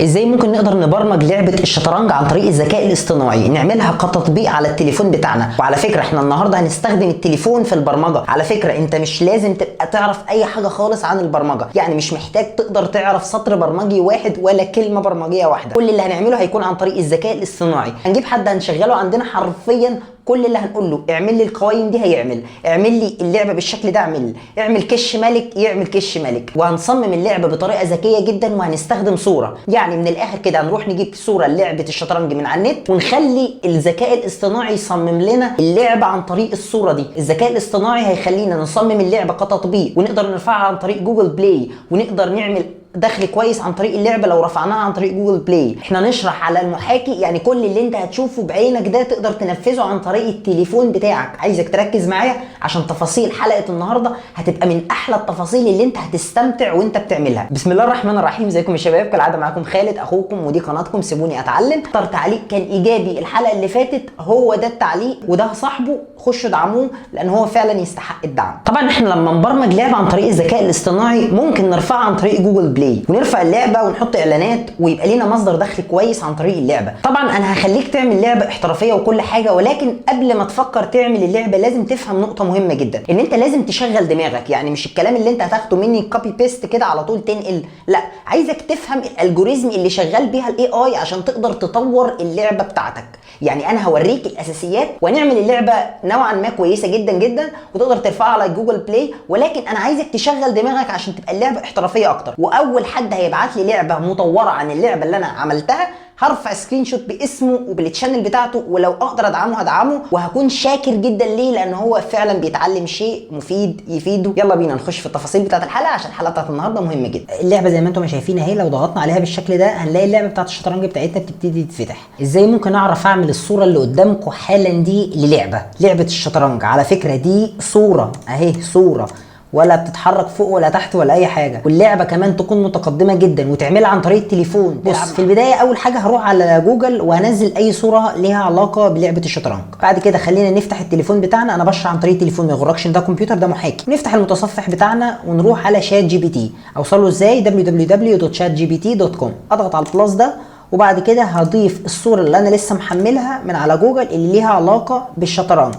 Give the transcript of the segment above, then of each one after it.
ازاي ممكن نقدر نبرمج لعبة الشطرنج عن طريق الذكاء الاصطناعي، نعملها كتطبيق على التليفون بتاعنا؟ وعلى فكرة احنا النهاردة هنستخدم التليفون في البرمجة. على فكرة انت مش لازم تبقى تعرف اي حاجة خالص عن البرمجة، يعني مش محتاج تقدر تعرف سطر برمجي واحد ولا كلمة برمجية واحدة. كل اللي هنعمله هيكون عن طريق الذكاء الاصطناعي. هنجيب حد هنشغله عندنا، حرفيا كل اللي هنقول له اعمل لي القوائم دي هيعمل، اعمل لي اللعبة بالشكل ده اعمل، اعمل كش ملك يعمل كش ملك. وهنصمم اللعبة بطريقة ذكية جدا وهنستخدم صوره، يعني من الاخر كده هنروح نجيب صوره لعبه الشطرنج من على النت ونخلي الذكاء الاصطناعي يصمم لنا اللعبة عن طريق الصورة دي. الذكاء الاصطناعي هيخلينا نصمم اللعبة كتطبيق ونقدر نرفعها عن طريق Google Play، ونقدر نعمل دخل كويس عن طريق اللعبة لو رفعناها عن طريق Google Play. احنا نشرح على المحاكي، يعني كل اللي انت هتشوفه بعينك ده تقدر تنفذه عن طريق التليفون بتاعك. عايزك تركز معايا عشان تفاصيل حلقة النهارده هتبقى من احلى التفاصيل اللي انت هتستمتع وانت بتعملها. بسم الله الرحمن الرحيم. ازيكم يا شباب؟ كالعادة معاكم خالد اخوكم ودي قناتكم سيبوني اتعلم. اكتر تعليق كان ايجابي الحلقة اللي فاتت هو ده التعليق، وده صاحبه، خشوا ادعموه لان هو فعلا يستحق الدعم. طبعا احنا لما نبرمج لعبه عن طريق الذكاء الاصطناعي ممكن نرفعها عن طريق Google Play ونرفع اللعبة ونحط اعلانات ويبقى لينا مصدر دخل كويس عن طريق اللعبة. طبعا انا هخليك تعمل لعبه احترافية وكل حاجه، ولكن قبل ما تفكر تعمل اللعبة لازم تفهم نقطة مهمة جدا، ان انت لازم تشغل دماغك. يعني مش الكلام اللي انت هتاخده مني copy paste كده على طول تنقل، لا، عايزك تفهم ال algorithm اللي شغال بيها ال AI عشان تقدر تطور اللعبة بتاعتك. يعني انا هوريك الاساسيات ونعمل اللعبة نوعا ما كويسة جدا جدا وتقدر ترفعها على Google Play، ولكن انا عايزك تشغل دماغك عشان تبقى اللعبة احترافية اكتر. واول حد هيبعت لي لعبه مطوره عن اللعبة اللي انا عملتها هرفع screenshot باسمه وبال channel بتاعته، ولو اقدر ادعمه هدعمه وهكون شاكر جدا ليه، لان هو فعلا بيتعلم شيء مفيد يفيده. يلا بينا نخش في التفاصيل بتاعت الحلقة عشان الحلقة بتاعت النهارده مهمة جدا. اللعبة زي ما انتم شايفين اهي، لو ضغطنا عليها بالشكل ده هنلاقي اللعبة بتاعت الشطرنج بتاعتنا بتبتدي تتفتح. ازاي ممكن اعرف اعمل الصورة اللي قدامكم حالا دي للعبة لعبه الشطرنج؟ على فكرة دي صوره اهي، صوره ولا بتتحرك فوق ولا تحت ولا اي حاجة، واللعبة كمان تكون متقدمة جدا وتعملها عن طريق التليفون. بص، في البداية اول حاجة هروح على جوجل وهنزل اي صوره ليها علاقة بلعبه الشطرنج. بعد كده خلينا نفتح التليفون بتاعنا، انا بشرح عن طريق التليفون ما يغركش ده كمبيوتر، ده محاكي. نفتح المتصفح بتاعنا ونروح على ChatGPT. اوصل له ازاي؟ www.chatgpt.com. اضغط على ال plus ده وبعد كده هضيف الصورة اللي انا لسه محملها من على جوجل اللي ليها علاقة بالشطرنج،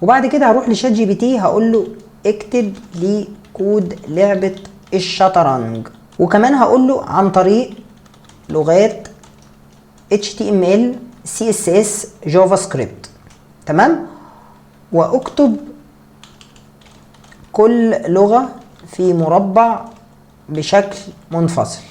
وبعد كده هروح ل ChatGPT هقول له اكتب لي كود لعبة الشطرنج، وكمان هقول له عن طريق لغات HTML CSS JavaScript، تمام، واكتب كل لغة في مربع بشكل منفصل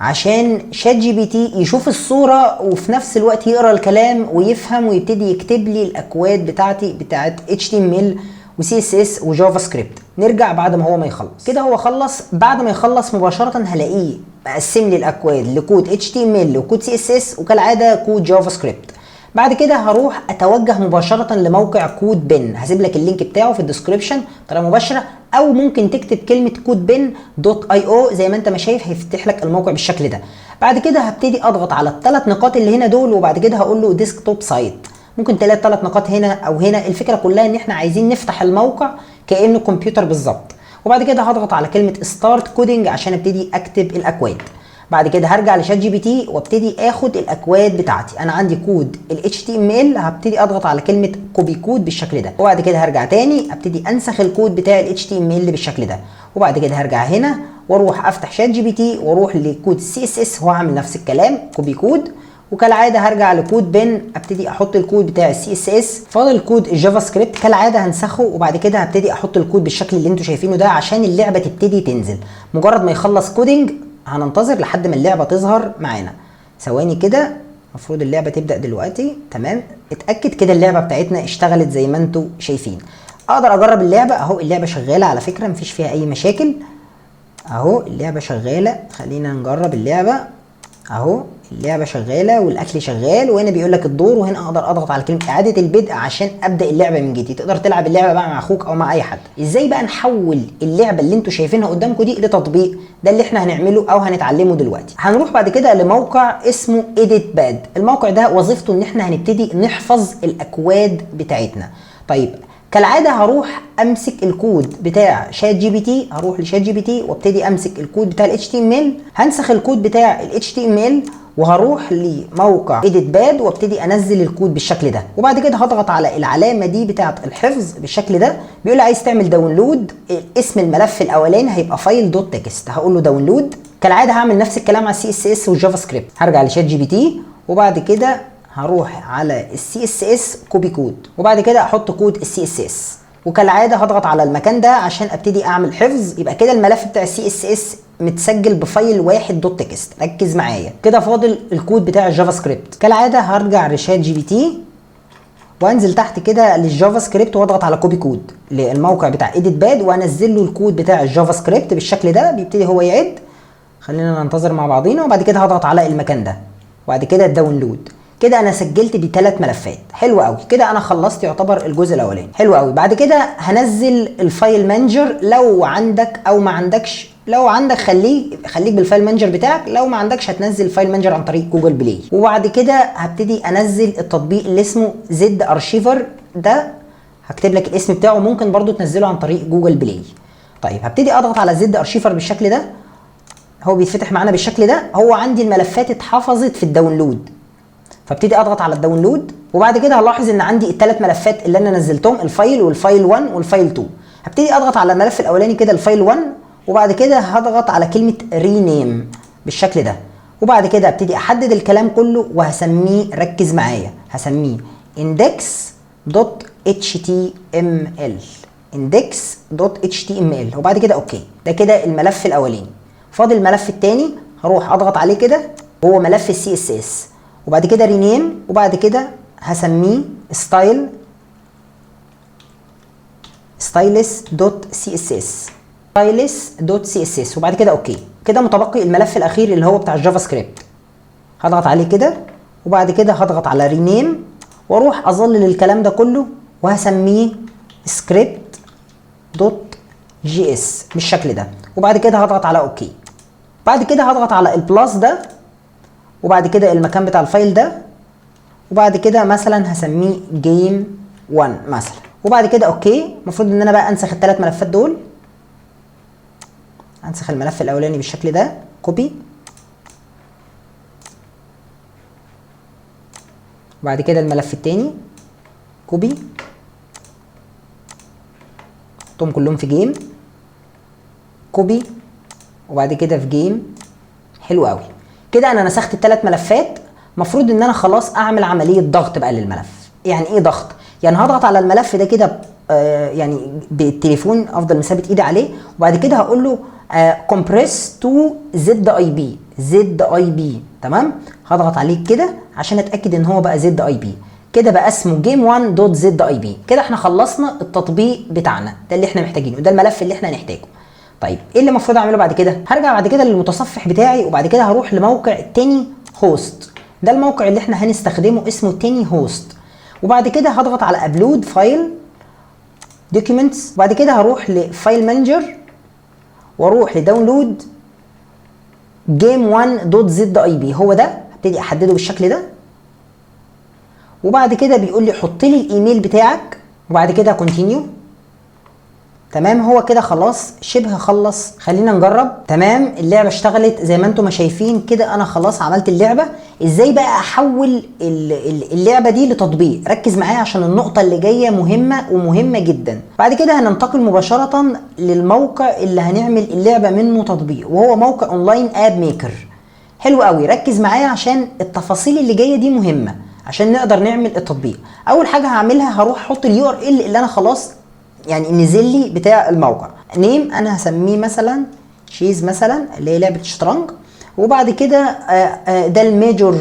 عشان ChatGPT يشوف الصورة وفي نفس الوقت يقرا الكلام ويفهم ويبتدي يكتب لي الاكواد بتاعتي بتاعت HTML و CSS و JavaScript. نرجع بعد ما هو ما يخلص كده، هو خلص. بعد ما يخلص مباشرة هلاقيه مقسم لي الاكواد لكود HTML وكود CSS وكالعادة كود JavaScript. بعد كده هروح اتوجه مباشرة لموقع CodePen، هسيب لك ال link بتاعه في ال description بطريقة مباشره، او ممكن تكتب كلمة CodePen.io زي ما انت ما شايف هيفتح لك الموقع بالشكل ده. بعد كده هبتدي اضغط على الثلاث نقاط اللي هنا دول، وبعد كده هقول له desktop site. ممكن تلاقي الثلاث نقاط هنا او هنا، الفكرة كلها ان احنا عايزين نفتح الموقع كانه كمبيوتر بالظبط. وبعد كده هضغط على كلمة start coding عشان ابتدي اكتب الاكواد. بعد كده هرجع ل ChatGPT وابتدي اخد الاكواد بتاعتي. انا عندي كود ال HTML، هبتدي اضغط على كلمة copy code بالشكل ده، وبعد كده هرجع تاني ابتدي انسخ الكود بتاع ال HTML بالشكل ده، وبعد كده هرجع هنا واروح افتح ChatGPT واروح لكود CSS وهعمل نفس الكلام copy code، وكالعادة هرجع ل CodePen ابتدي احط الكود بتاع ال CSS. فاضل كود ال JavaScript، كالعادة هنسخه وبعد كده هبتدي احط الكود بالشكل اللي انتم شايفينه ده عشان اللعبة تبتدي تنزل. مجرد ما يخلص coding هننتظر لحد ما اللعبة تظهر معانا. ثواني كده، المفروض اللعبة تبدا دلوقتي. تمام، اتاكد كده اللعبة بتاعتنا اشتغلت زي ما انتم شايفين. اقدر اجرب اللعبة اهو، اللعبة شغالة على فكرة مفيش فيها اي مشاكل، اهو اللعبة شغاله. خلينا نجرب اللعبة، اهو اللعبة شغالة والاكل شغال، وهنا بيقول لك الدور، وهنا اقدر اضغط على كلمة اعاده البدء عشان ابدا اللعبة من جديد. تقدر تلعب اللعبة بقى مع اخوك او مع اي حد. ازاي بقى نحول اللعبة اللي انتوا شايفينها قدامكم دي لتطبيق؟ ده اللي احنا هنعمله او هنتعلمه دلوقتي. هنروح بعد كده لموقع اسمه EditPad. الموقع ده وظيفته ان احنا هنبتدي نحفظ الاكواد بتاعتنا. طيب كالعادة هروح امسك الكود بتاع ChatGPT، هروح ل ChatGPT وابتدي امسك الكود بتاع ال HTML. هنسخ الكود بتاع ال HTML وهروح لموقع EditPad وابتدي انزل الكود بالشكل ده. وبعد كده هضغط على العلامة دي بتاعه الحفظ بالشكل ده. بيقول لي عايز تعمل download، اسم الملف الاولاني هيبقى file dot text، هقول له download. كالعادة هعمل نفس الكلام على ال CSS وال JavaScript. هرجع ل ChatGPT وبعد كده هروح على ال CSS copy code، وبعد كده احط كود ال CSS، وكالعادة هضغط على المكان ده عشان ابتدي اعمل حفظ. يبقى كده الملف بتاع ال CSS متسجل ب file واحد dot text. ركز معايا كده، فاضل الكود بتاع ال JavaScript. كالعادة هرجع ل ChatGPT وانزل تحت كده لل JavaScript واضغط على copy code للموقع بتاع EditPad وانزل له الكود بتاع ال JavaScript بالشكل ده. بيبتدي هو يعد، خلينا ننتظر مع بعضينا. وبعد كده هضغط على المكان ده وبعد كده download. كده انا سجلت بثلاث ملفات، حلو قوي. كده انا خلصت يعتبر الجزء الاولاني، حلو قوي. بعد كده هنزل ال file manager لو عندك او ما عندكش. لو عندك خليك بال file manager بتاعك، لو ما عندكش هتنزل ال file manager عن طريق Google Play. وبعد كده هبتدي انزل التطبيق اللي اسمه ZArchiver، ده هكتب لك الاسم بتاعه، ممكن برضو تنزله عن طريق Google Play. طيب هبتدي اضغط على ZArchiver بالشكل ده، هو بيتفتح معانا بالشكل ده. هو عندي الملفات اتحفظت في ال download، فابتدي اضغط على ال download. وبعد كده هلاحظ ان عندي الثلاث ملفات اللي انا نزلتهم، ال file وال file 1 وال file 2. هبتدي اضغط على الملف الاولاني كده ال file 1، وبعد كده هضغط على كلمة rename بالشكل ده. وبعد كده ابتدي احدد الكلام كله وهسميه، ركز معايا، هسميه index.html، index.html، وبعد كده okay. ده كده الملف الاولاني. فاضل الملف الثاني، هروح اضغط عليه كده، هو ملف ال CSS، وبعد كده rename، وبعد كده هسميه styles.css، styles.css، وبعد كده okay. كده متبقي الملف الاخير اللي هو بتاع ال JavaScript، هضغط عليه كده وبعد كده هضغط على rename واروح اظلل الكلام ده كله وهسميه script.js بالشكل ده، وبعد كده هضغط على okay. بعد كده هضغط على ال plus ده، وبعد كده المكان بتاع ال file ده، وبعد كده مثلا هسميه game 1 مثلا، وبعد كده okay. المفروض ان انا بقى انسخ الثلاث ملفات دول. انسخ الملف الاولاني بالشكل ده copy، وبعد كده الملف الثاني copy، احطهم كلهم في game copy، وبعد كده في game. حلو قوي كده، انا نسخت الثلاث ملفات. المفروض ان انا خلاص اعمل عملية ضغط بقى للملف. يعني ايه ضغط؟ يعني هضغط على الملف ده كده، يعني بالتليفون، افضل مثبت ايدي عليه، وبعد كده هقول له كومبريس تو زد اي بي، زد اي بي، تمام. هضغط عليه كده عشان اتاكد ان هو بقى ZIP. كده بقى اسمه game 1 dot ZIP. كده احنا خلصنا التطبيق بتاعنا، ده اللي احنا محتاجينه، ده الملف اللي احنا هنحتاجه. طيب ايه اللي المفروض اعمله بعد كده؟ هرجع بعد كده للمتصفح بتاعي، وبعد كده هروح لموقع TiinyHost، ده الموقع اللي احنا هنستخدمه اسمه TiinyHost. وبعد كده هضغط على upload file documents، وبعد كده هروح ل file manager واروح ل download game 1 dot ZIP، هو ده، هبتدي احدده بالشكل ده. وبعد كده بيقول لي حط لي الايميل بتاعك، وبعد كده continue. تمام، هو كده خلاص شبه خلص. خلينا نجرب. تمام، اللعبة اشتغلت زي ما انتم ما شايفين كده. انا خلاص عملت اللعبة. ازاي بقى احول اللعبة دي لتطبيق؟ ركز معايا عشان النقطة اللي جاية مهمة ومهمة جدا. بعد كده هننتقل مباشرة للموقع اللي هنعمل اللعبة منه تطبيق، وهو موقع Online App Maker. حلو قوي، ركز معايا عشان التفاصيل اللي جاية دي مهمة عشان نقدر نعمل التطبيق. اول حاجة هعملها هروح احط ال URL اللي انا خلاص نزل لي بتاع الموقع. name انا هسميه مثلا chess مثلا، اللي هي لعبه الشطرنج. وبعد كده ده ال major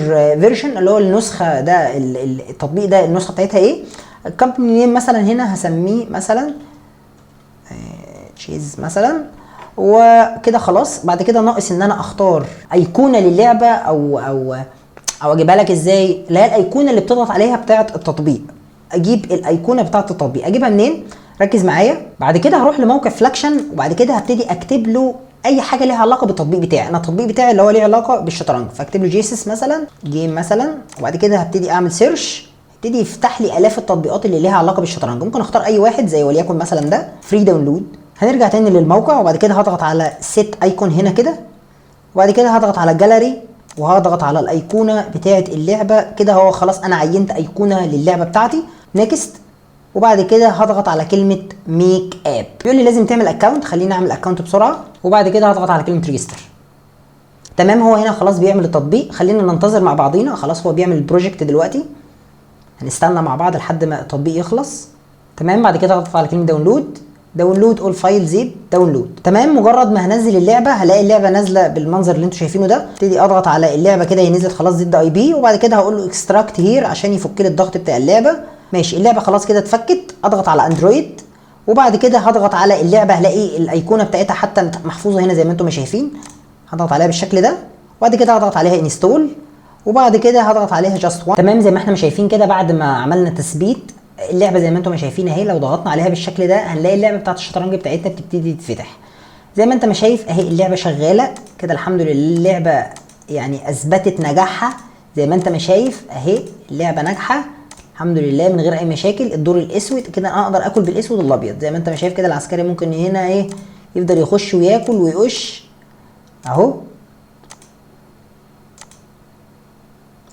version اللي هو النسخة ده، التطبيق ده النسخة بتاعتها ايه. ال company name مثلا هنا هسميه مثلا، chess مثلا. وكده خلاص. بعد كده ناقص ان انا اختار ايقونة للعبة او اجيبها لك ازاي، اللي هي الايقونه اللي بتضغط عليها بتاعه التطبيق. اجيب الايقونه بتاعه التطبيق، اجيبها منين؟ ركز معايا. بعد كده هروح لموقع فلاكشن، وبعد كده هبتدي اكتب له اي حاجة ليها علاقة بالتطبيق بتاعي. انا التطبيق بتاعي اللي هو ليه علاقة بالشطرنج، فاكتب له chess مثلا، game مثلا، وبعد كده هبتدي اعمل search. يبتدي يفتح لي الاف التطبيقات اللي ليها علاقة بالشطرنج. ممكن اختار اي واحد زي وليكن مثلا ده free download. هنرجع تاني للموقع، وبعد كده هضغط على set icon هنا كده، وبعد كده هضغط على جاليري وهضغط على الايقونه بتاعه اللعبة كده. هو خلاص انا عينت ايقونة للعبة بتاعتي. next، وبعد كده هضغط على كلمة make app. بيقول لي لازم تعمل account، خليني اعمل account بسرعة، وبعد كده هضغط على كلمة register. تمام، هو هنا خلاص بيعمل التطبيق، خلينا ننتظر مع بعضينا. خلاص هو بيعمل ال project دلوقتي، هنستنى مع بعض لحد ما التطبيق يخلص. تمام، بعد كده اضغط على كلمة download، download all file zip download. تمام، مجرد ما هنزل اللعبة هلاقي اللعبة نازله بالمنظر اللي انتم شايفينه ده. ابتدي اضغط على اللعبة كده، هي نزلت خلاص ZIP، وبعد كده هقول له extract here عشان يفك لي الضغط بتاع اللعبة. ماشي، اللعبة خلاص كده اتفكت. اضغط على اندرويد، وبعد كده هضغط على اللعبة، هلاقي الايقونه بتاعتها حتى محفوظة هنا زي ما انتم شايفين. هضغط عليها بالشكل ده، وبعد كده هضغط عليها install، وبعد كده هضغط عليها just once. تمام، زي ما احنا شايفين كده بعد ما عملنا تثبيت اللعبة زي ما انتم شايفين اهي، لو ضغطنا عليها بالشكل ده هنلاقي اللعبة بتاعت الشطرنج بتاعتنا بتبتدي تتفتح. زي ما انت ما شايف اهي اللعبة شغالة كده، الحمد لله اللعبة يعني اثبتت نجاحها. زي ما انت ما شايف اهي اللعبة ناجحة الحمد لله من غير اي مشاكل. الدور الاسود كده انا اقدر اكل بالاسود والابيض زي ما انت ما شايف كده. العسكري ممكن هنا ايه يفضل يخش وياكل ويقش اهو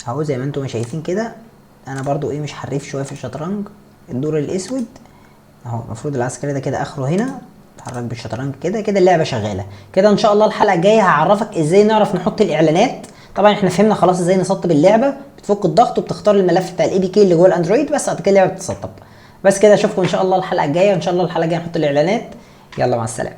اهو زي ما انتم ما شايفين كده. انا برضو ايه مش حريف شوية في الشطرنج. الدور الاسود اهو، المفروض العسكري ده كده اخره هنا، اتحرك بالشطرنج كده كده، اللعبة شغالة كده. ان شاء الله الحلقة الجاية هعرفك ازاي نعرف نحط الاعلانات. طبعا احنا فهمنا خلاص ازاي نسطب اللعبة، بتفك الضغط وبتختار الملف بتاع ال APK اللي جوه الاندرويد بس، بعد كده اللعبة بتتسطب. بس كده، اشوفكم ان شاء الله الحلقة الجاية، وان شاء الله الحلقة الجاية نحط الاعلانات. يلا مع السلامة.